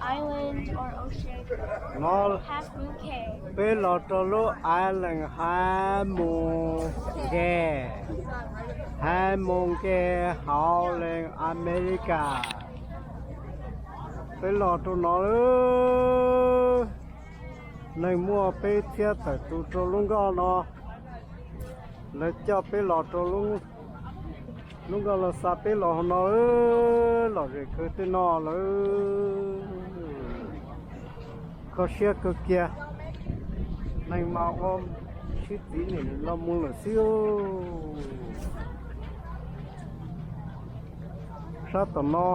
Island or ocean. No, Half Moon Cay. Peb los rau lub island Half Moon Cay, Half Moon Cay hauv lub America. Peb los rau no lawm. Neeg muaj peb txhiab tawm tus rau lub nkoj no. Lawv coj peb los rau lub nkoj los xa peb los hauv no, lom zem kawg tej no lawm. Kho siab kawg kiag. Neeg mas ua sib txiv nim los mus lawm xwb. Sab tom no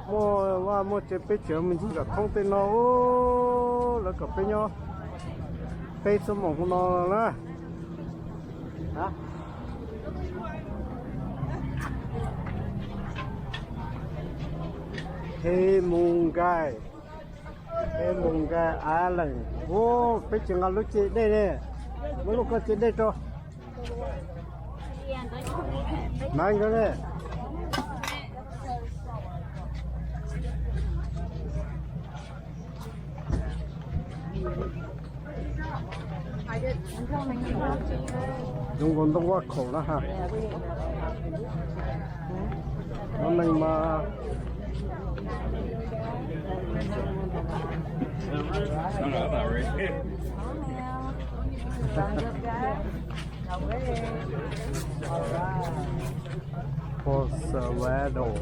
muaj vaj muaj tsev, peb tseem me ntsis kom thoob tej no, lawv kom peb nyob, peb xuab moos hauv no na. He mus nkaij, he mus nkaij av leej. Ua, peb tsis nqa lub ce dej ne, muab lub koj ce dej rau. Nai nkawd ne. Zoo nkaus ntoo vaj khaum na ha. Cov neeg mas Fort Salvador.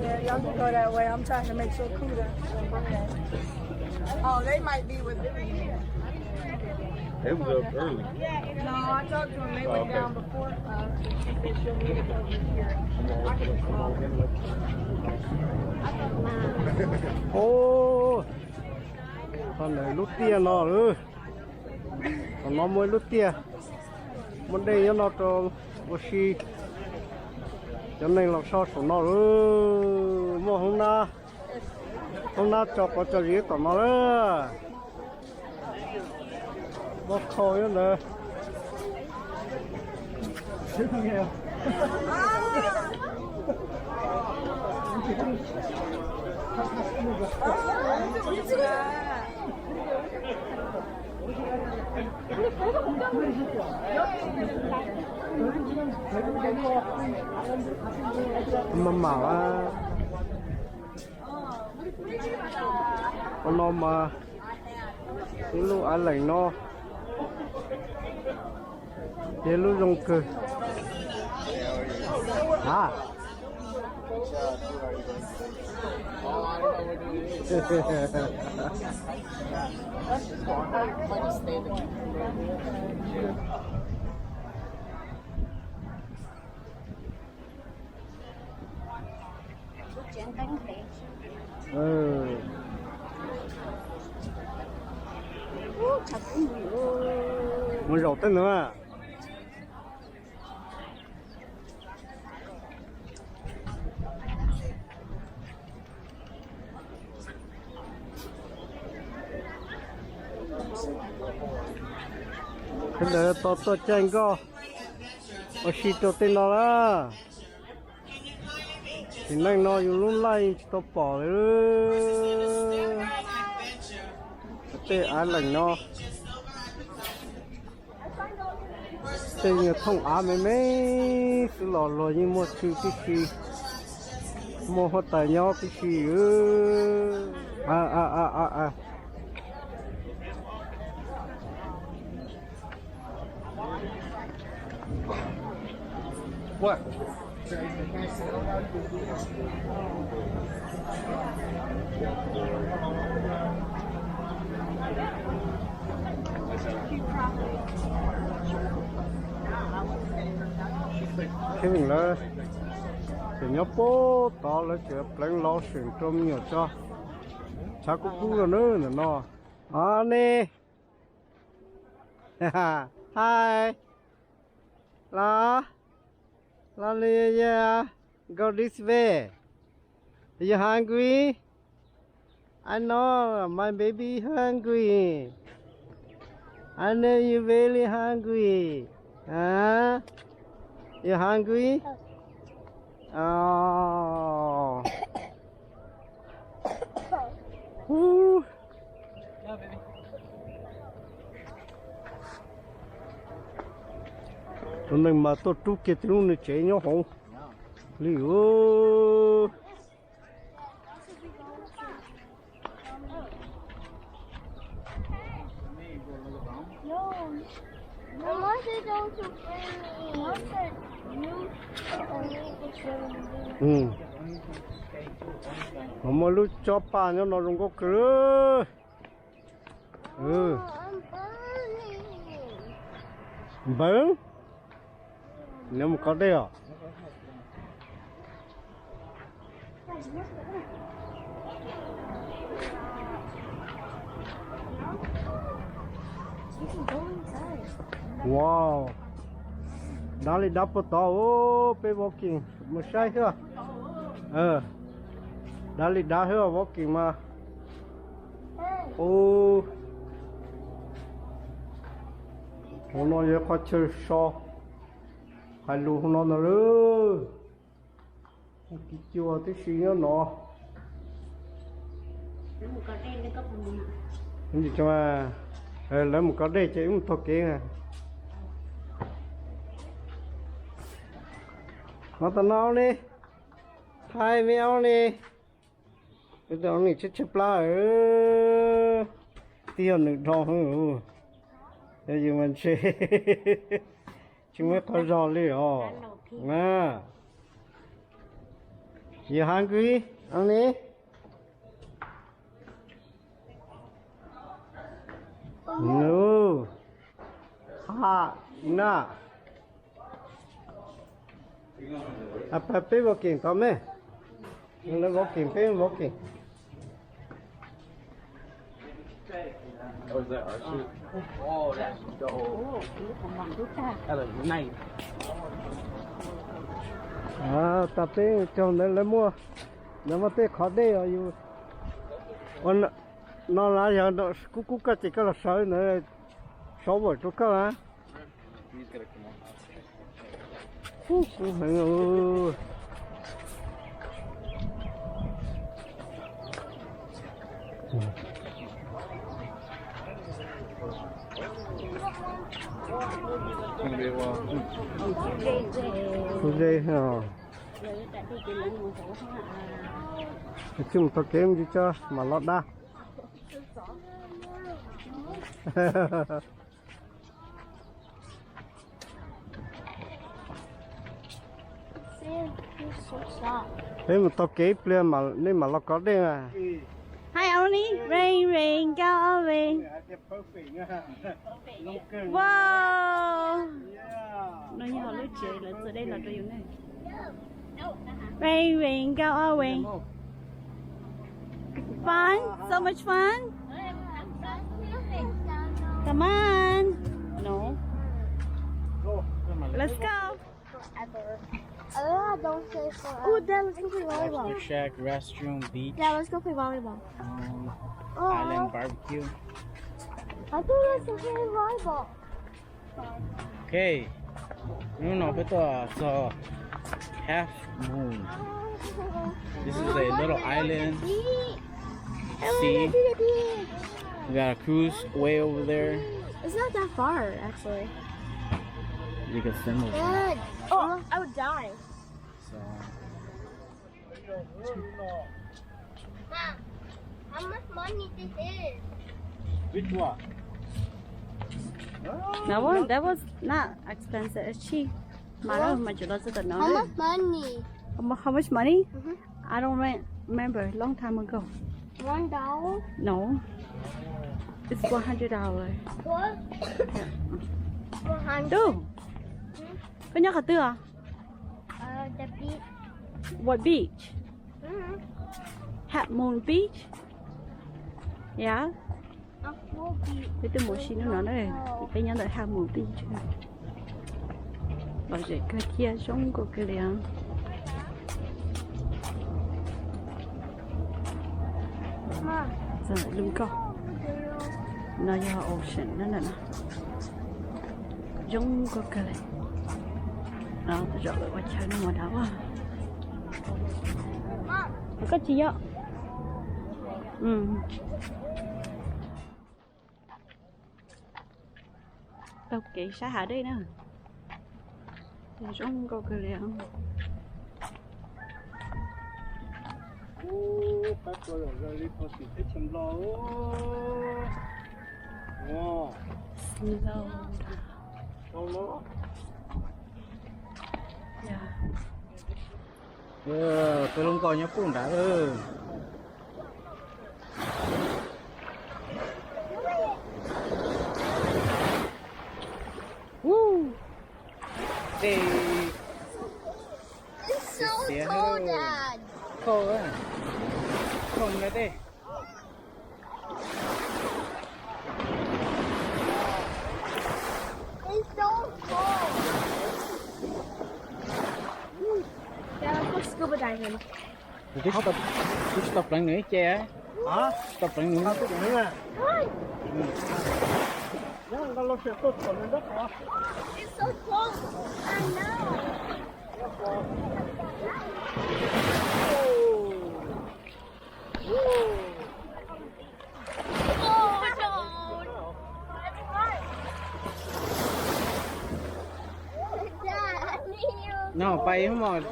Yeah, y'all can go that way. I'm trying to make sure Kuda. Oh, they might be with Vivian. They was up early. No, I talked to him. They went down before us. She said she'll meet us over here. I can call her. Ov, qhov ntawm lub tiaj no lawm. Qhov no muaj ib lub tiaj, muaj dej nyob no rau ua si. Cov neeg los so saum no lawm, muaj hoob nab, hoob nab tso quav tso zis tom no lawm. Muaj khau nyob ntawd. Maj mam, ua no mas ib lub av leem no, yog lub zoo kawg. A, mus zaum tej ntawd. Ntawd tau tuaj caij nkoj ua si rau tej no lawm. Txiv neej no yus lub life tsis tau pom li. Tej av leem no, tej nyuag thooj av me me xwb los luag yeej muaj tswv tib si, muaj huab tais nyob tib si. Kheej lawv tseem nyob puag tod, lawv tseem pleev lov seem rau me nyuam tso. Tshav kub kub rau nws ntawm no. Aw ne. Hi. Love. Love, yeah. Go this way. You hungry? I know my baby hungry. I know you very hungry. Huh? You hungry? Oh. Woo. Tus neeg mas tuaj rub kiag tus lub nws tsev nyob hauv li. Muaj lub tsob paj nyob no zoo nkauj kawg. Npawg, neb mus kov dej os. Wow, dab li dab puag tod, peb walking mus saib xwb. Dab li dab xwb walking mas. Hauv no yog qhov chaw so, hais lus hauv no ntag lauj. Kiv cua tib si nyob no. Lawv mus kov dej ces wb mus taug kev. No tas no ne, thaij me ob ne, tus ob ne tshaib tshaib plab, twb yog nws dhau, yog yus mas ntshe tsis muaj qhov zog li os. You hungry, Annie? No. Hot enough. Peb walking tod me. Lawv walking, peb walking. Tag peb caug ntawd lawv muaj, lawv muaj tej qhov dej os yus. Ua no las yog kub kub koj ces koj los sawv ntawd, sov vam rau koj las. Kub kub heev. Kub ze os. Tsis mus taug kev ntsis tso mam los da. Peb mus taug kev ib pliag nej mam los kov dej na. Hi, Oni. Rain, rain, go away. Wow. No yog lub tsev lawv txua dej los rau yus ne. Rain, rain, go away. Fun, so much fun. Come on. No. Let's go. Forever. Oh, Dad, let's go play volleyball. Lobster shack, restroom, beach. Dad, let's go play volleyball. Um, oh, island barbecue. I think let's go play volleyball. Okay. Hnub no peb tuaj txog Half Moon. This is a little island. See? We got a cruise way over there. It's not that far, actually. You can swim over there. Dad. Oh, I would die. So. Mom, how much money this is? Which one? That one, that was not expensive. It's cheap. Mama, how much money? How much money? Mm-hmm. I don't re-, remember. Long time ago. One dollar? No. It's one hundred dollar. What? Yeah. One hundred. Dude, koj nyob qhov twg os? Uh, the beach. What beach? Mm-hmm. Half Moon Beach? Yeah. Peb twb mus ua si hnub no na, peb nyob ntawm Half Moon Beach. Lom zem kawg thiab zoo nkauj kawg li os. Lub nkoj no yog ocean na, zoo nkauj kawg li. Zaum lawv ua chaw no mus dab ua. Koj tsis yog. Taug kev sab hav dej na. Zoo nkauj kawg li. Peb lub nkoj nyob pub nrad. Dej xiav, cold, cold nrad dej. Twb tsis tau pleev nws ib ce. Tsis tau pleev nws. No, by him more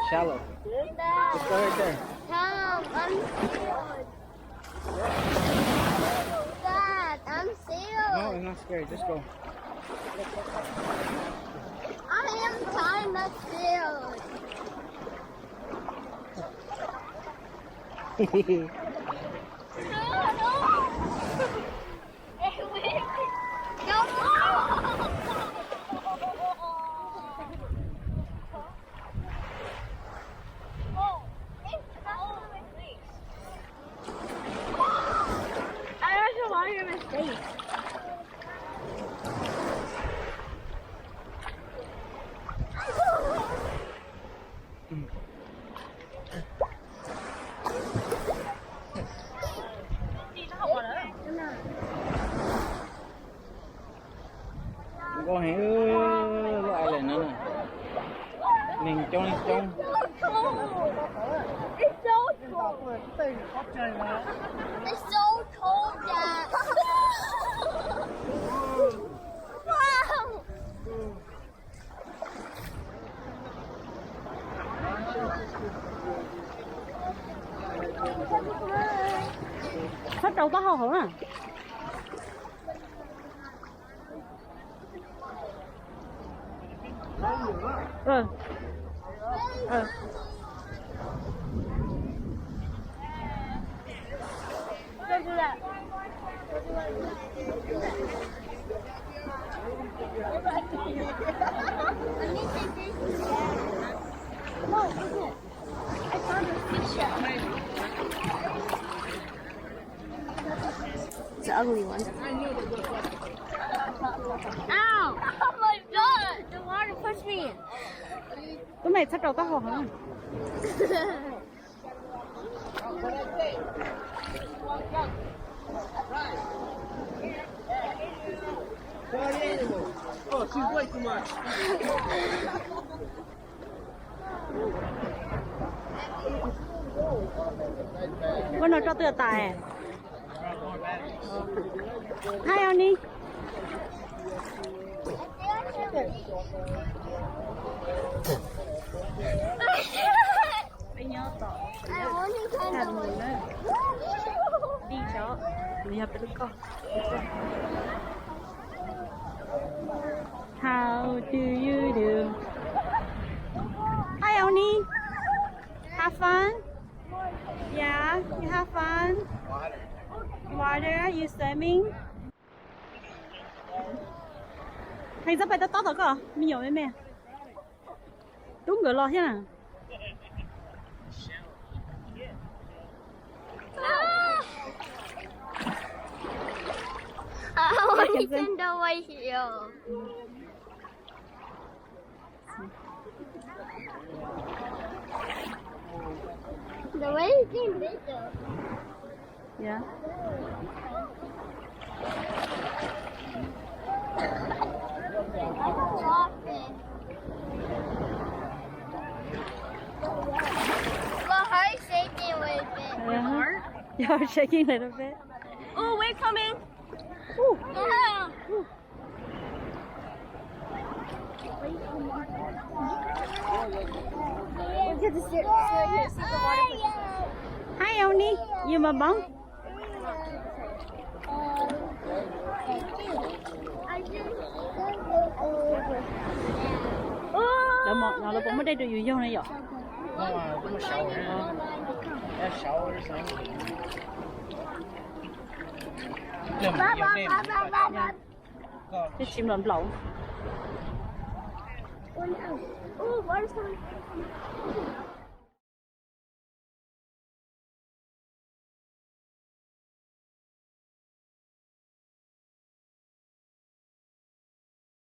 shallow. Let's go right there. Tom, I'm scared. Dad, I'm scared. No, it's not scary. Just go. I am kind of scared. Nkauj heev, lub island no na, neeg coob coob. It's so cold, Dad. Wow. Sab rau taub hau hauv na. It's an ugly one. Ow! Oh my God! The water pushed me. Tub mej txhob rau taub hau hov. Ua no roj twb tas. Hi, Oni. Peb nyob tom Tha Mus na, dib tso, nws yog peb lub koj. How do you do? Hi, Oni. Have fun? Yeah, you have fun? Water, you swimming? Hais txog pais tob tob tom koj, me nyuam me me. Tub nkawd los thiab na. I want to send away here. The way you can make them. Yeah. Your heart is shaking a little bit. Uh-huh. Your heart shaking a little bit. Oh, wave coming. Ooh. Yeah. Hi, Oni. You mà bóng. Lawv mom no lawv puas muab dej rau yus yog na yom? Twb tsis nplaum nplaum.